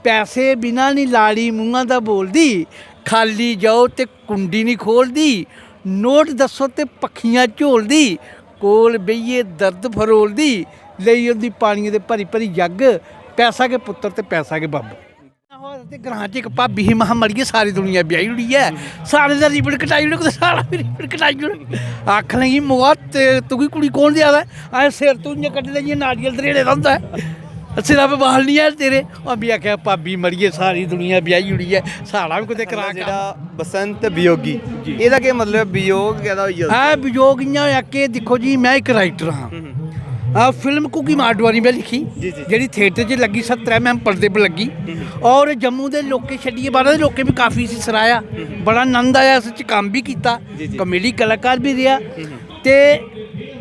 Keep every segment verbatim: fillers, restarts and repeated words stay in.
पैसे बिना निं लाड़ी मुंहा दा बोलदी, खाल्ली जाओ ते कुंडी निं खोलदी, नोट दस्सो ते पक्खियां झोलदी, कोल बेहियै दर्द फरोलदी, लेई औंदी पानियै दे भरी भरी जग्ग, पैसा गै पुत्तर ते पैसा गै बब्ब। ते ग्रां च इक भाबी ही, महां मड़िये सारी दुनिया ब्याही ओड़ी ऐ, सारें दा रिबन कटाई ओड़े, कुतै साढ़ा बी रिबन कटाई ओड़। आखन लगी, "मोआ, ते तुगी कुड़ी कौन देआ दा ऐ? असें सिर तू इ'यां कड्ढे दा जि'यां नारियल दरेड़े दा होंदा ऐ, सिरा पे बाल निं ऐ तेरे।" ओह् मी आखेआ, "भाबी मड़िये सारी दुनिया ब्याही ओड़ी ऐ, साढ़ा बी कुतै करा जेह्ड़ा बसंत वियोगी, जी। एह्दा केह् मतलब ऐ? वियोग कैह्दा होई गेआ? हां, वियोग इ'यां होएआ कि दिक्खो जी, में इक राइटर हां। हम्म। हां, फिल्म घुग्गी मार डुआरी में लिखी, जी, जी। जेह्ड़ी थिएटर च लग्गी, सत्तरै एम एम पर्दे पर लग्गी। हम्म। और जम्मू दे लोकें छड्डियै बाह्रै दे लोकें बी काफी इसी सराहेआ। हम्म। बड़ा आनंद आया, इस च कम्म बी कीता, जी, जी। कॉमेडी कलाकार बी रेहा। हम्म। ते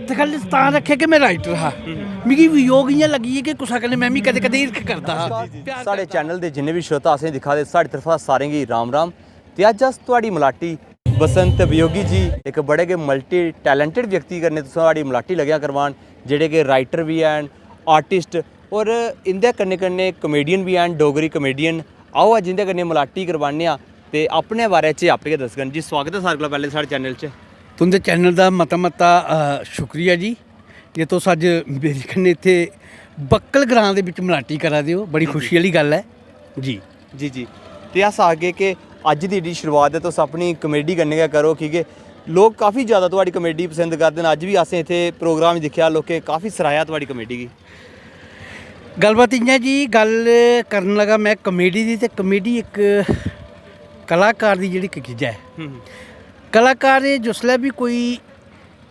ते गल्ल तां रक्खेआ कि में राइटर हा। हम्म। मिगी वियोग इ'यां लग्गी गेआ कि कुसै कन्नै में बी कदें-कदें हिरख करदा हा। जी, जी। प्यार साढ़े करदा हा। चैनल दे जिन्ने बी श्रोता असेंगी दिक्खा दे, साढ़ी तरफा सारें गी राम राम। ते अज्ज अस थुआढ़ी मलाटी बसंत वियोगी जी, इक बड़े गै मल्टी टैलेंटेड व्यक्ति कन्नै तुसें थुआढ़ी मलाटी लग्गेआ करवान, जेह्ड़े कि राइटर बी हैन, आर्टिस्ट, और इं'दे कन्नै कन्नै कॉमेडियन बी हैन, डोगरी कॉमेडियन। आओ, अज्ज इं'दे कन्नै मलाटी करवाने आं ते अपने बारे च आपे गै दसङन। जी, स्वागत ऐ सारें कोला पैह्लें साढ़े चैनल च। तुं'दे चैनल दा मता मता, अ, शुक्रिया जी, जे तुस अज्ज मेरे कन्नै इत्थै बक्कल ग्रां दे बिच मलाटी करा दे ओ, बड़ी जी, जी। खुशी आह्ली गल्ल ऐ। जी। जी, जी। ते अस आखगे कि अज्ज दी जेह्ड़ी शुरुआत ऐ, तुस अपनी कॉमेडी कन्नै गै करो, की के लोक काफी ज्यादा थुआढ़ी कॉमेडी पसंद करदे न। अज्ज बी असें इत्थै प्रोग्राम दिक्खेआ, लोकें काफी सराहेआ थुआढ़ी कॉमेडी गी। गल्लबात इ'यां जी, गल्ल करन लगा में कॉमेडी दी, ते कॉमेडी इक कलाकार दी जेह्ड़ी इक चीज ऐ। हम्म। कलाकार एह् जिसलै बी कोई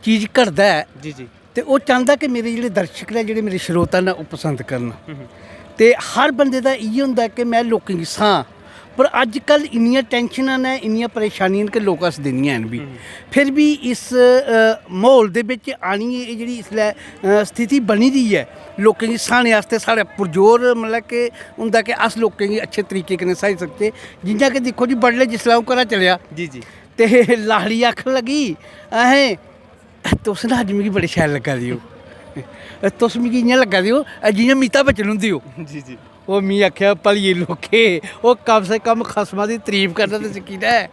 चीज करदा ऐ, जी, जी। ते ओह् चांह्दा कि मेरे जेह्ड़े दर्शक न, जेह्ड़े मेरे श्रोता न, ओह् पसंद करन। हम्म। ते हर बंदे दा इ'यै होंदा कि में लोकें गी स्हां, पर अज्जकल इन्नियां टैंशनां न, इन्नियां परेशानियां न कि लोक हसदे निं हैन बी। हम्म। फिर बी इस, अ, म्हौल दे बिच आनियै एह् जेह्ड़ी इसलै, अ, स्थिति बनी दी ऐ, लोकें गी स्हाने आस्तै साढ़े पुरजोर, मतलब कि होंदा कि अस लोकें गी अच्छे तरीके कन्नै स्हाई सकचै। जि'यां कि दिक्खो जी, बडलै जिसलै अ'ऊं घरा चलेआ, जी, जी। ते लाड़ी आखन लगी, "अहें, तुस ना अज्ज मिगी बड़े शैल लग्गा दे ओ। तुस मिगी इ'यां लग्गा दे ओ, जि'यां अमिताभ बच्चन होंदे ओ।" जी, जी। ओह् मी आखेआ, "भलिये लोके, ओह् कम से कम खसमा दी तरीफ करना ते सिक्खी लै।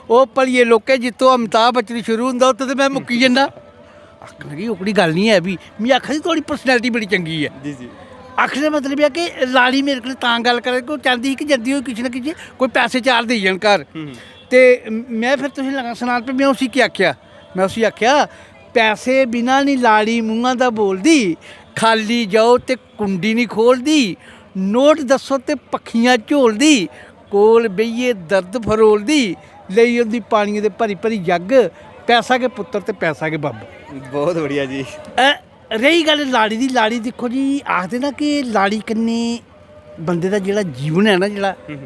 ओह् भलिये लोके, जित्थों अमिताभ बच्चन शुरू होंदा, उत्थों ते में मुक्की जन्ना।" आखन लगी, "ओह्कड़ी गल्ल निं ऐ भी।" मी आखा दी, "थुआढ़ी personality बड़ी चंगी ऐ।" जी, जी। आखने दा मतलब एह् ऐ कि लाड़ी मेरे कन्नै तां गल्ल करा दी कि ओह् चांह्दी ही कि जंदी होई किश ना किश कोई पैसे चार देई जान घर। हम्म। ते में फिर तुसेंगी लगा सनान, भी में उसी केह् आखेआ। में उसी आखेआ, "पैसे बिना निं लाड़ी मुंहा दा बोलदी, खाल्ली जाओ ते कुंडी निं खोलदी, नोट दस्सो ते पक्खियां झोलदी, कोल बेहियै दर्द फरोलदी, लेई औंदी पानियै दे भरी भरी जग्ग, पैसा गै पुत्तर ते पैसा गै बब्ब।" बहुत बढ़िया जी। अ, रेही गल्ल लाड़ी दी, लाड़ी दिक्खो जी, आखदे ना कि लाड़ी कन्नै बंदे दा जेह्ड़ा जीवन ऐ ना जेह्ड़ा, हम्म।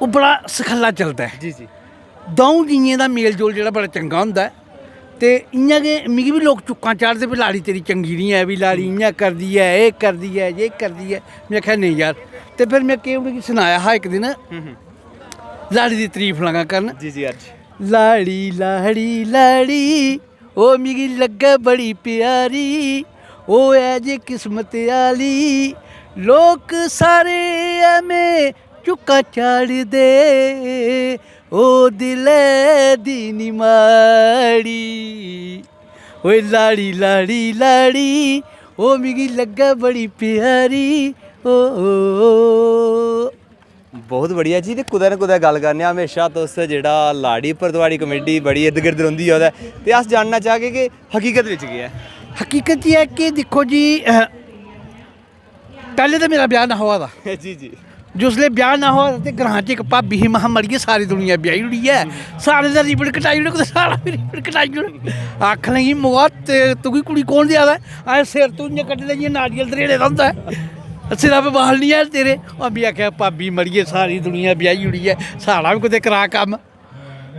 ओह् बड़ा सखल्ला चलदा ऐ। जी, जी। द'ऊं जीयें दा मेल जोल जेह्ड़ा बड़ा चंगा होंदा ऐ। ते इ'यां गै मिगी बी लोक चुक्कां चाढ़दे, "भी लाड़ी तेरी चंगी निं ऐ, भी लाड़ी इ'यां करदी ऐ, एह् करदी ऐ, जे करदी ऐ।" में आखेआ, "नेईं यार।" ते फिर में केह् उ'नेंगी सनाया हा इक दिन, हम्म, हम्म। लाड़ी दी तरीफ लगा करन। जी, जी, अज्ज। "लाड़ी, लाड़ी, लाड़ी, ओ मिगी लग्गै बड़ी प्यारी, ओ ऐ जे किस्मत आह्ली, लोक सारे ऐ में चुक्कां चाढ़दे, ओ दिलै दी निं माड़ी। ओए लाड़ी, लाड़ी, लाड़ी, ओ मिगी लग्गै बड़ी प्यारी, ओ, ओ, ओ।" बहुत बढ़िया जी। ते कुतै ना कुतै गल्ल करने आं, म्हेशा तुस जेह्ड़ा लाड़ी पर थुआढ़ी कॉमेडी बड़ी इर्द गिर्द रौंह्दी ऐ ओह्दे, ते अस जानना चाहगे कि हकीकत बिच केह् ऐ? हकीकत एह् ऐ कि दिक्खो जी, अ, पैह्लें ते मेरा ब्याह् नेईं हा होआ दा। जी, जी। जिसलै ब्याह् नेईं हा होआ दा ते ग्रां च इक भाबी ही, महां, "मड़िये, सारी दुनिया ब्याही ओड़ी ऐ, सारें दा रिबन कटाई ओड़े, कुतै साढ़ा बी रिबन कटाई ओड़।" आखन लगी, "मोआ, ते तुगी कुड़ी कौन देआ दा ऐ? असें सिर तू इ'यां कड्ढे दा जि'यां नारियल दरेड़े दा होंदा ऐ, सिरा पे बाल निं हैन तेरे।" ओह् मी आखेआ, "भाबी, मड़िये, सारी दुनिया ब्याही ओड़ी ऐ, साढ़ा बी कुतै करा कम्म।"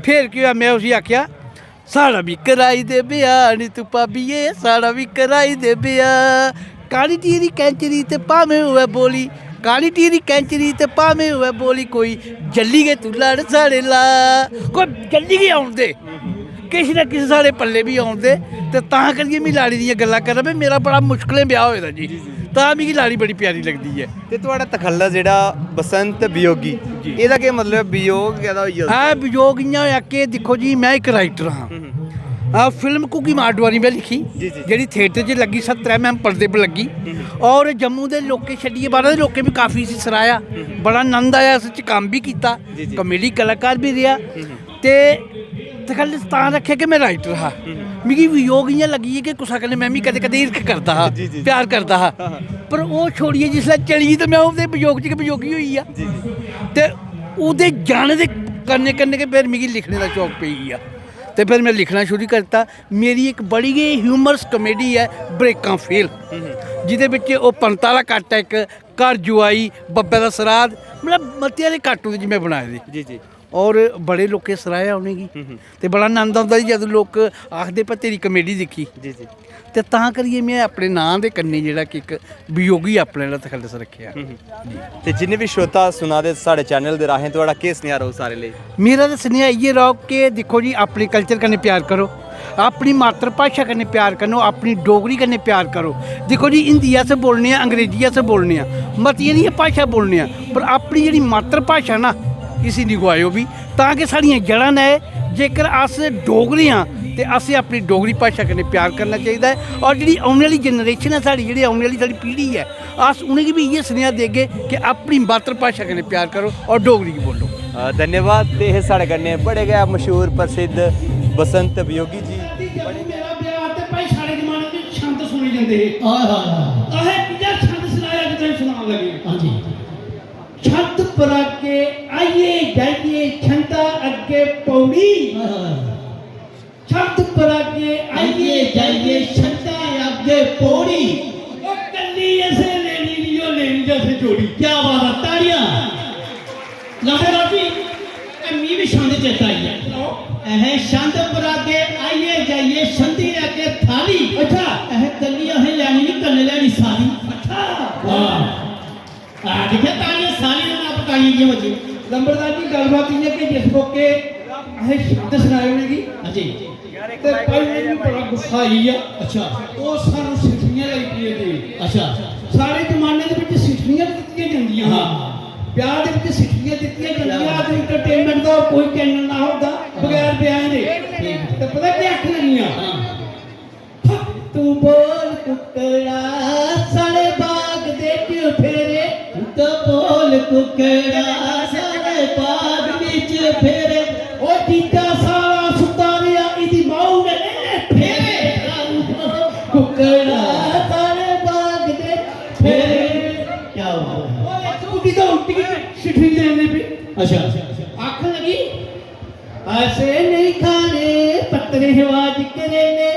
फिर केह् होआ, में उसी आखेआ, "साढ़ा बी कराई दे ब्याह् नी तूं भाबिये, साढ़ा बी कराई दे ब्याह्।" काली टीरी कैंचरी ते भामें होऐ बोली, काली टीरी कैंचरी ते भामें होऐ बोली, कोई जल्ली गै तूं लड़ साढ़े ला, कोई जल्ली गै औन दे, किश ना किश साढ़े पल्ले बी औन दे। ते तां करियै मी लाड़ी दियां गल्लां करना, भाई, मेरा बड़ा मुश्कलें ब्याह् होए दा जी। तां मिगी लाड़ी बड़ी प्यारी लगदी ऐ। ते थुआढ़ा तखल्लस जेह्ड़ा बसंत वियोगी, जी। एह्दा केह् मतलब, वियोग कैदा होई गेआ? ऐ वियोग इ'यां होएआ कि दिक्खो जी, में इक राइटर हां। आ फिल्म घुग्गी मार डुआरी में लिखी, जी, जी। जेह्ड़ी थिएटर च लग्गी, सत्तरै एम एम पर्दे पर लग्गी। और जम्मू दे लोकें छड्डियै बाह्रै दे लोकें बी काफी इसी सराहेआ। बड़ा आनंद आया, इस च कम्म बी कीता, जी, जी। कॉमेडी कलाकार बी रेहा। ते तखल्लस तां रक्खेआ कि में राइटर हा। मिगी वियोग इ'यां लग्गी गेआ कि कुसै कन्नै में बी कदें कदें हिरख करदा हा, जी, जी, जी। प्यार करदा हा। हां, हां। पर ओह् छोड़ियै जिसलै चली गेई ते में ओह्दे वियोग च गै वियोगी होई गेआ। जी, जी। ते ओह्दे जाने दे कन्नै कन्नै गै फिर मिगी लिखने दा शौक पेई गेआ। ते फिर में लिखना शुरू कीता। मेरी इक बड़ी गै ह्यूमरस कॉमेडी ऐ, ब्रेकां फेल, जेह्दे बिच ओह् पंत आह्ला कट्ट ऐ इक, घर जुआई, बब्बै दा सराध, मतलब मते हारे कट्ट ओह्दे च में बनाए दे। जी, जी। और बड़े लोकें सराहेआ उ'नेंगी। ते बड़ा आनंद औंदा जी, जदूं लोक आखदे, "पर तेरी कॉमेडी दिक्खी।" जी, जी। ते तां करियै में अपने नांऽ दे कन्नै जेह्ड़ा कि इक वियोगी अपने आह्ला तखल्लस रक्खेआ। ते जिन्ने बी श्रोता सुना दे साढ़े चैनल दे राहें, थुआढ़ा केह् सनेहा रौह्ग सारे लेई? मेरा ते सनेहा इ'यै रौह्ग कि दिक्खो जी, अपने कल्चर कन्नै प्यार करो, अपनी मातृ भाशा कन्नै प्यार करो, अपनी डोगरी कन्नै प्यार करो। दिक्खो जी, हिंदी अस बोलने आं, अंग्रेजी अस बोलने आं, मती हारियां भाशा बोलने आं, पर अपनी जेह्ड़ी मातृ भाशा ना, इसी निं गुआएओ बी, तां कि साढ़ियां जड़ां न एह्। जेकर अस डोगरे आं ते असें अपनी डोगरी भाशा कन्नै प्यार करना चाहिदा ऐ। और जेह्ड़ी औने आह्ली जनरेशन ऐ साढ़ी, जेह्ड़ी औने आह्ली साढ़ी पीढ़ी ऐ, अस उ'नेंगी बी इ'यै सनेहा देगे कि अपनी मातृ भाशा कन्नै प्यार करो और डोगरी गी बोलो। अ, धन्यवाद। ते एह् साढ़े कन्नै बड़े गै मशहूर प्रसिद्ध बसंत वियोगी जी। जदूं मेरा ब्याह ते भाई साढ़े जमाने च छंद सुने जंदे हे। हाय हाय हाय। असें कि'यां छंद सनाया अज्ज तुसें सनान लगे। हां जी। छंद परागे आइए जाइए छंदा अग्गे पौड़ी। हाय हाय। छंद परागे आइए आइए जाइए छंदा अग्गे पौड़ी। ओ कल्ली असें लेनी नी, ओ लेनी जैसे जोड़ी। क्या बात है, ताड़ियां। लाडे राजी, ए मी भी छंद चेता आई है। अहें छंद परागे आइए जाइए छंदी अग्गे थाली। अच्छा। अहें कल्ली अहें लैनी नी, कन्ने लैनी साली। अच्छा। वाह। आ, दिक्खेआ, तालियां सारियां ने आप तालियां कि'यां बज्जी। लंबड़दार जी, गल्लबात इ'यां कि जिस मौके असें छंद सनाए उ'नेंगी, हां जी। ते भाई उ'नेंगी बड़ा गुस्सा आई गेआ। अच्छा। ओह् सानूं सिठनियां लगी पेइयां देन। अच्छा। साढ़े जमाने दे बिच सिठनियां बी दित्तियां जंदियां हियां। हां। ब्याह दे बिच सिठनियां दित्तियां जंदियां। अज्ज एंटरटेनमेंट दा कोई चैनल ना होंदा बगैर ब्याहें दे। ते पता केह् आखन लगियां? हां। तू बोल कुकड़ा साढ़े बाग दे चफेरे। तो बोल कुकड़ा साढ़े बाग विच फेरे। ओ जीजा साला सुत्ता रेहा, इदी माऊ ने ले ले फेरे। कुकड़ा साढ़े बाग दे फेरे। क्या बात है। ओए, स्कूटी तो उल्टी सिठी लेने पे अच्छा। आखन लगी, ऐसे नहीं खाने पत्तरे हवा च करेले।